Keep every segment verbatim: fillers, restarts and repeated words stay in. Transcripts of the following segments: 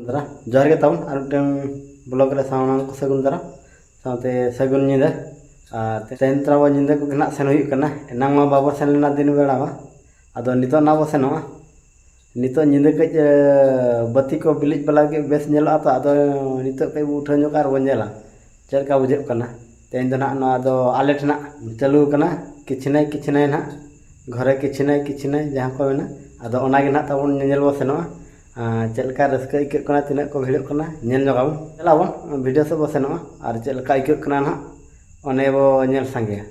ᱫᱟᱨᱟ ᱡᱚᱦᱟᱨ ᱜᱮ ᱛᱟᱵᱚᱱ, ᱟᱨ ᱢᱤᱫᱴᱮᱱ ᱵᱞᱚᱜ ᱨᱮ ᱥᱟᱱᱟᱢ ᱠᱚ ᱥᱟᱹᱜᱩᱱ ᱫᱟᱨᱟ, ᱥᱟᱶᱛᱮ ᱥᱟᱹᱜᱩᱱ ᱧᱤᱫᱟᱹ᱾ ᱟᱨ ᱛᱮᱦᱮᱧ ᱛᱚᱨᱟ ᱧᱤᱫᱟᱹ ᱠᱚᱜᱮ ᱱᱟᱜ ᱥᱮᱱ ᱦᱩᱭᱩᱜ ᱠᱟᱱᱟ᱾ ᱮᱱᱟᱝ ᱢᱟ ᱵᱟᱵᱚ ᱥᱮᱱ ᱞᱮᱱᱟ ᱫᱤᱱ ᱵᱮᱲᱟ ᱢᱟ, ᱟᱫᱚ ᱱᱤᱛᱚᱜ ᱱᱟᱜ ᱵᱚ ᱥᱮᱱᱚᱜᱼᱟ᱾ ᱱᱤᱛᱚᱜ ᱧᱤᱫᱟᱹ ᱠᱟᱹᱡ ᱮ, ᱵᱟᱹᱛᱤ ᱠᱚ ᱵᱤᱞᱤᱡ ᱵᱟᱞᱟ ᱜᱮ ᱵᱮᱥ ᱧᱮᱞᱚᱜᱼᱟ ᱛᱚ, ᱟᱫᱚ ᱱᱤᱛᱚᱜ ᱠᱟᱹᱡ ᱵᱚ ᱩᱴᱷᱟᱹᱣ ᱧᱚᱜᱟ ᱟᱨ ᱵᱚ ᱧᱮᱞᱟ ᱪᱮᱫ ᱞᱮᱠᱟ ᱵᱩᱡᱷᱟᱹᱜ ᱠᱟᱱᱟ᱾ ᱛᱮᱦᱮᱧ ᱫᱚ ᱱᱟᱜ ᱱᱚᱣᱟ ᱫᱚ ᱟᱞᱮ ᱴᱷᱮᱱᱟᱜ ᱪᱟᱹᱞᱩ ᱠᱟᱱᱟ, ᱠᱤᱪᱷᱱᱟᱭ ᱠᱤᱪᱷᱱᱟᱭ ᱱᱟᱜ, ᱜᱷᱚᱨᱮ ᱠᱤᱪᱷᱱᱟᱭ ᱠᱤᱪᱷᱱᱟᱭ ᱡᱟᱦᱟᱸ ᱠᱚ ᱢᱮᱱᱟ, ᱟᱫᱚ ᱚᱱᱟ ᱜᱮ ᱱᱟᱜ ᱛᱟᱵᱚᱱ ᱧᱮᱧᱮᱞ ᱵᱚ ᱥᱮᱱᱚᱜᱼᱟ᱾ ᱟᱨ ᱪᱮᱫ ᱞᱮᱠᱟ ᱨᱟᱹᱥᱠᱟᱹ ᱟᱹᱭᱠᱟᱹᱜ ᱠᱟᱱᱟ, ᱛᱤᱱᱟᱹᱜ ᱠᱚ ᱵᱷᱤᱲᱚᱜ ᱠᱟᱱᱟ, ᱧᱮᱞ ᱧᱚᱜᱟᱵᱚᱱ᱾ ᱪᱟᱞᱟᱜ ᱟᱵᱚᱱ ᱵᱷᱤᱰᱤᱭᱳ ᱥᱮᱫ ᱵᱚ ᱥᱮᱱᱚᱜᱼᱟ ᱟᱨ ᱪᱮᱫ ᱞᱮᱠᱟ ᱟᱹᱭᱠᱟᱹᱜ ᱠᱟᱱᱟ ᱱᱟᱜ, ᱚᱱᱮ ᱵᱚ ᱧᱮᱞ ᱥᱟᱸᱜᱮᱭᱟ᱾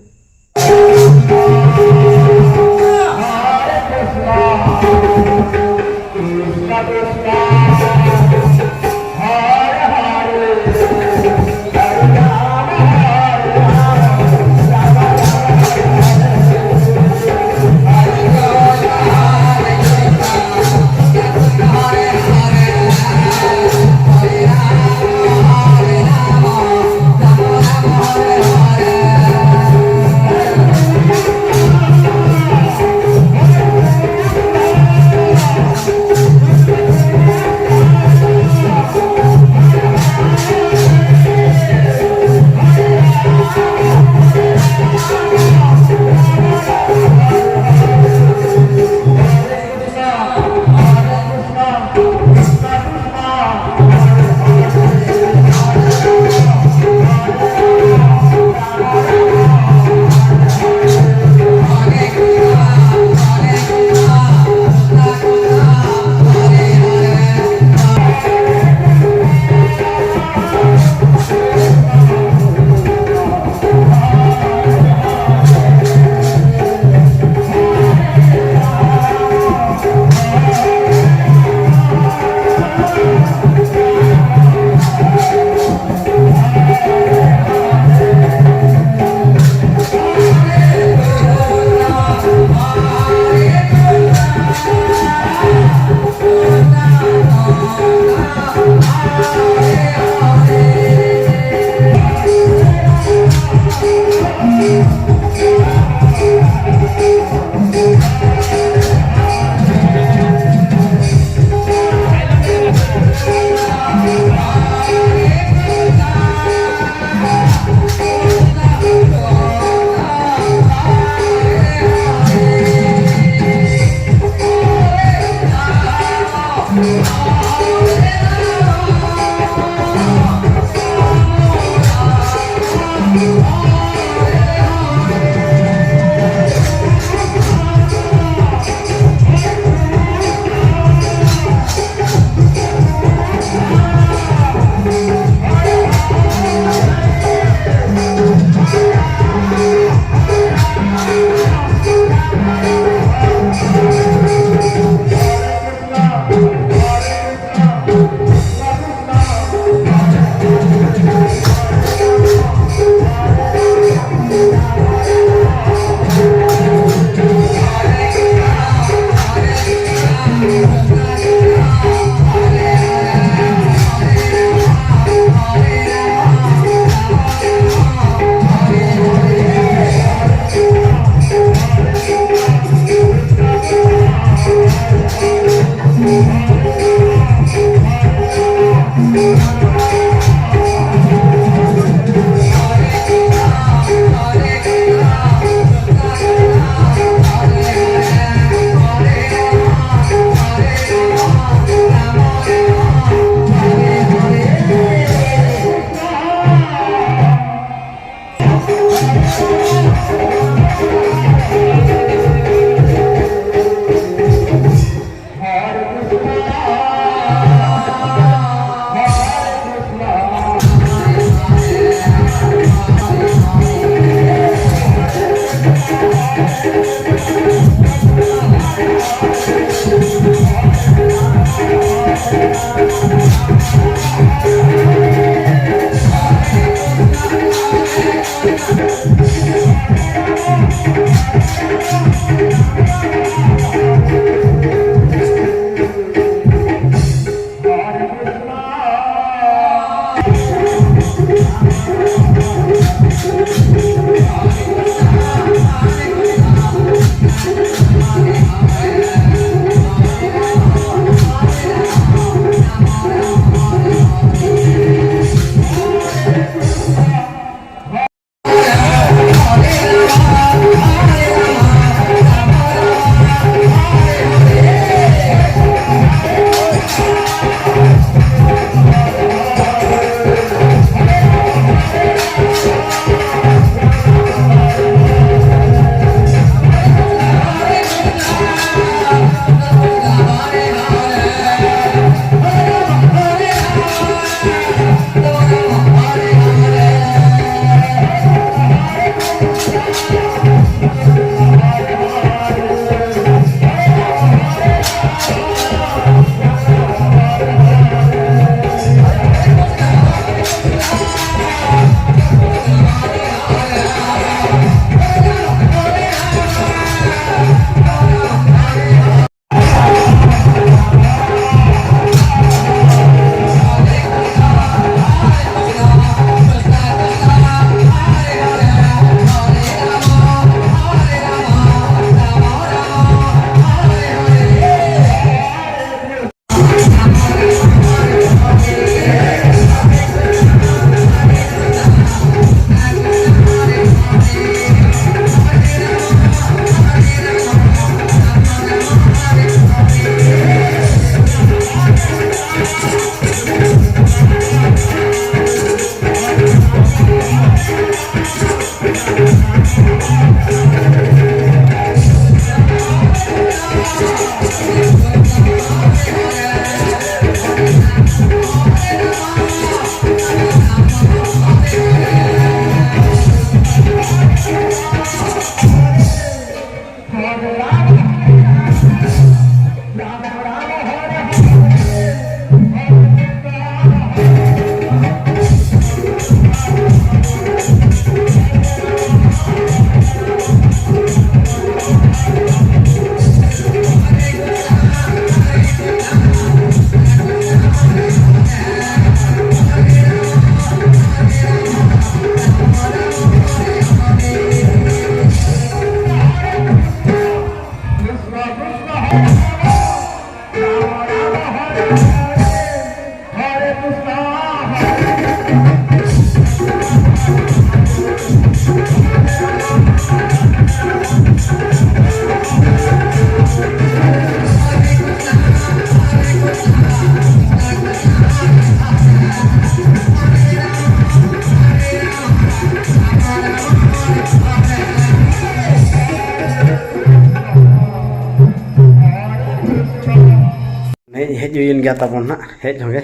ᱦᱩᱭᱮᱱ ᱜᱮᱭᱟ ᱛᱟᱵᱚᱱ ᱱᱟᱜ, ᱦᱮᱡ ᱦᱚᱸᱜᱮ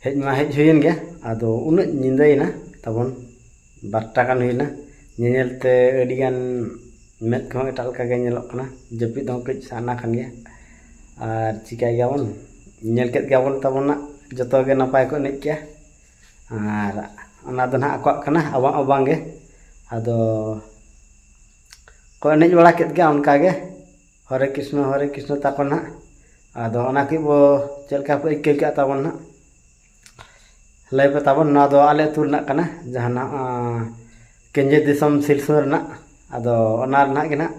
ᱦᱮᱡ ᱢᱟ ᱦᱮᱡ ᱦᱩᱭᱮᱱ ᱜᱮᱭᱟ᱾ ᱟᱫᱚ ᱩᱱᱟᱹᱜ ᱧᱤᱫᱟᱹᱭᱮᱱᱟ ᱛᱟᱵᱚᱱ, ᱵᱟᱨᱴᱟ ᱜᱟᱱ ᱦᱩᱭᱮᱱᱟ᱾ ᱧᱮᱧᱮᱞ ᱛᱮ ᱟᱹᱰᱤ ᱜᱟᱱ ᱢᱮᱫ ᱠᱚᱦᱚᱸ ᱮᱴᱟᱜ ᱞᱮᱠᱟ ᱜᱮ ᱧᱮᱞᱚᱜ ᱠᱟᱱᱟ᱾ ᱡᱟᱹᱯᱤᱫ ᱦᱚᱸ ᱠᱟᱹᱡ ᱥᱟᱱᱟ ᱠᱟᱱ ᱜᱮᱭᱟ᱾ ᱟᱨ ᱪᱤᱠᱟᱹᱭ ᱜᱮᱭᱟᱵᱚᱱ, ᱧᱮᱞ ᱠᱮᱫ ᱜᱮᱭᱟᱵᱚᱱ ᱛᱟᱵᱚᱱ ᱱᱟᱜ, ᱡᱚᱛᱚ ᱜᱮ ᱱᱟᱯᱟᱭ ᱠᱚ ᱮᱱᱮᱡ ᱠᱮᱜᱼᱟ᱾ ᱟᱨ ᱚᱱᱟ ᱫᱚ ᱱᱟᱜ ᱟᱠᱚᱣᱟᱜ ᱠᱟᱱᱟ, ᱟᱵᱚᱣᱟᱜ ᱦᱚᱸ ᱵᱟᱝ ᱜᱮ᱾ ᱟᱫᱚ ᱠᱚ ᱮᱱᱮᱡ ᱵᱟᱲᱟ ᱠᱮᱫ ᱜᱮᱭᱟ ᱚᱱᱠᱟ ᱜᱮ, ᱦᱚᱨᱮ ᱠᱨᱤᱥᱱᱚ ᱦᱚᱨᱮ ᱠᱨᱤᱥᱱᱚ ᱛᱟᱠᱚ ᱱᱟᱜ᱾ ᱟᱫᱚ ᱚᱱᱟ ᱠᱚ ᱵᱚ ᱪᱮᱫ ᱞᱮᱠᱟ ᱯᱮ ᱟᱹᱭᱠᱟᱹᱣ ᱠᱮᱜᱼᱟ ᱛᱟᱵᱚᱱ ᱱᱟᱜ, ᱞᱟᱹᱭ ᱯᱮ ᱛᱟᱵᱚᱱ᱾ ᱱᱚᱣᱟ ᱫᱚ ᱟᱞᱮ ᱟᱹᱛᱩ ᱨᱮᱱᱟᱜ ᱠᱟᱱᱟ, ᱡᱟᱦᱟᱸ ᱱᱟᱜ, ᱟᱸ, ᱠᱮᱧᱡᱮ ᱫᱤᱥᱚᱢ ᱥᱤᱞᱥᱩ ᱨᱮᱱᱟᱜ᱾ ᱟᱫᱚ ᱚᱱᱟ ᱨᱮᱱᱟᱜ ᱜᱮ ᱱᱟᱜ,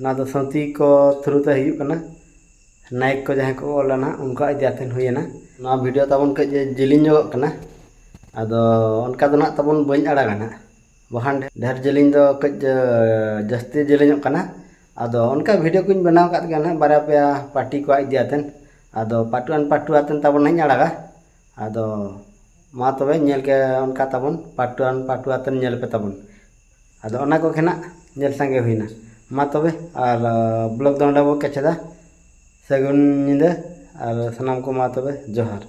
ᱱᱚᱣᱟ ᱫᱚ ᱥᱟᱶᱛᱤ ᱠᱚ ᱛᱷᱨᱩ ᱛᱮ ᱦᱩᱭᱩᱜ ᱠᱟᱱᱟ᱾ ᱱᱟᱭᱮᱠ ᱠᱚ ᱡᱟᱦᱟᱸᱭ ᱠᱚ ᱚᱞᱟ ᱱᱟᱜ, ᱩᱱᱠᱩᱣᱟᱜ ᱤᱫᱤ ᱟᱛᱮᱱ ᱦᱩᱭᱮᱱᱟ᱾ ᱱᱚᱣᱟ ᱵᱷᱤᱰᱤᱭᱳ ᱛᱟᱵᱚᱱ ᱠᱟᱹᱡ ᱡᱮᱞᱮᱧ ᱧᱚᱜᱚᱜ ᱠᱟᱱᱟ᱾ ᱟᱫᱚ ᱚᱱᱠᱟ ᱫᱚ ᱱᱟᱜ ᱛᱟᱵᱚᱱ ᱵᱟᱹᱧ ᱟᱲᱟᱜᱟ ᱱᱟᱜ, ᱵᱟᱠᱷᱟᱱ ᱰᱷᱮᱨ ᱡᱮᱞᱮᱧ ᱫᱚ ᱠᱟᱹᱡ, ᱮ, ᱡᱟᱹᱥᱛᱤ ᱡᱮᱞᱮᱧᱚᱜ ᱠᱟᱱᱟ᱾ ᱟᱫᱚ ᱚᱱᱠᱟ ᱵᱷᱤᱰᱤᱭᱳ ᱠᱚᱧ ᱵᱮᱱᱟᱣ ᱟᱠᱟᱫ ᱜᱮᱭᱟ ᱱᱟᱜ ᱵᱟᱨᱭᱟ ᱯᱮᱭᱟ ᱯᱟᱨᱴᱤ ᱠᱚᱣᱟᱜ ᱤᱫᱤ ᱟᱛᱮᱱ᱾ ᱟᱫᱚ ᱯᱟᱨᱴ ᱣᱟᱱ ᱯᱟᱨᱴ ᱴᱩ ᱟᱛᱮᱱ ᱛᱟᱵᱚᱱ ᱱᱟᱜ ᱤᱧ ᱟᱲᱟᱜᱟ᱾ ᱟᱫᱚ ᱢᱟ ᱛᱚᱵᱮ ᱧᱮᱞ ᱜᱮ ᱚᱱᱠᱟ ᱛᱟᱵᱚᱱ, ᱯᱟᱨᱴ ᱣᱟᱱ ᱯᱟᱨᱴ ᱴᱩ ᱟᱛᱮᱱ ᱧᱮᱞ ᱯᱮ ᱛᱟᱵᱚᱱ᱾ ᱟᱫᱚ ᱚᱱᱟ ᱠᱚᱜᱮ ᱱᱟᱜ ᱧᱮᱞ ᱥᱟᱸᱜᱮ ᱦᱩᱭᱱᱟ᱾ ᱢᱟ ᱛᱚᱵᱮ ᱟᱨ, ᱟ, ᱵᱞᱚᱜ ᱫᱚ ᱚᱸᱰᱮ ᱵᱚ ᱠᱮᱪᱮᱫᱟ᱾ ᱥᱟᱹᱜᱩᱱ ᱧᱤᱫᱟᱹ ᱟᱨ ᱥᱟᱱᱟᱢ ᱠᱚ ᱢᱟ ᱛᱚᱵᱮ ᱡᱚᱦᱟᱨ᱾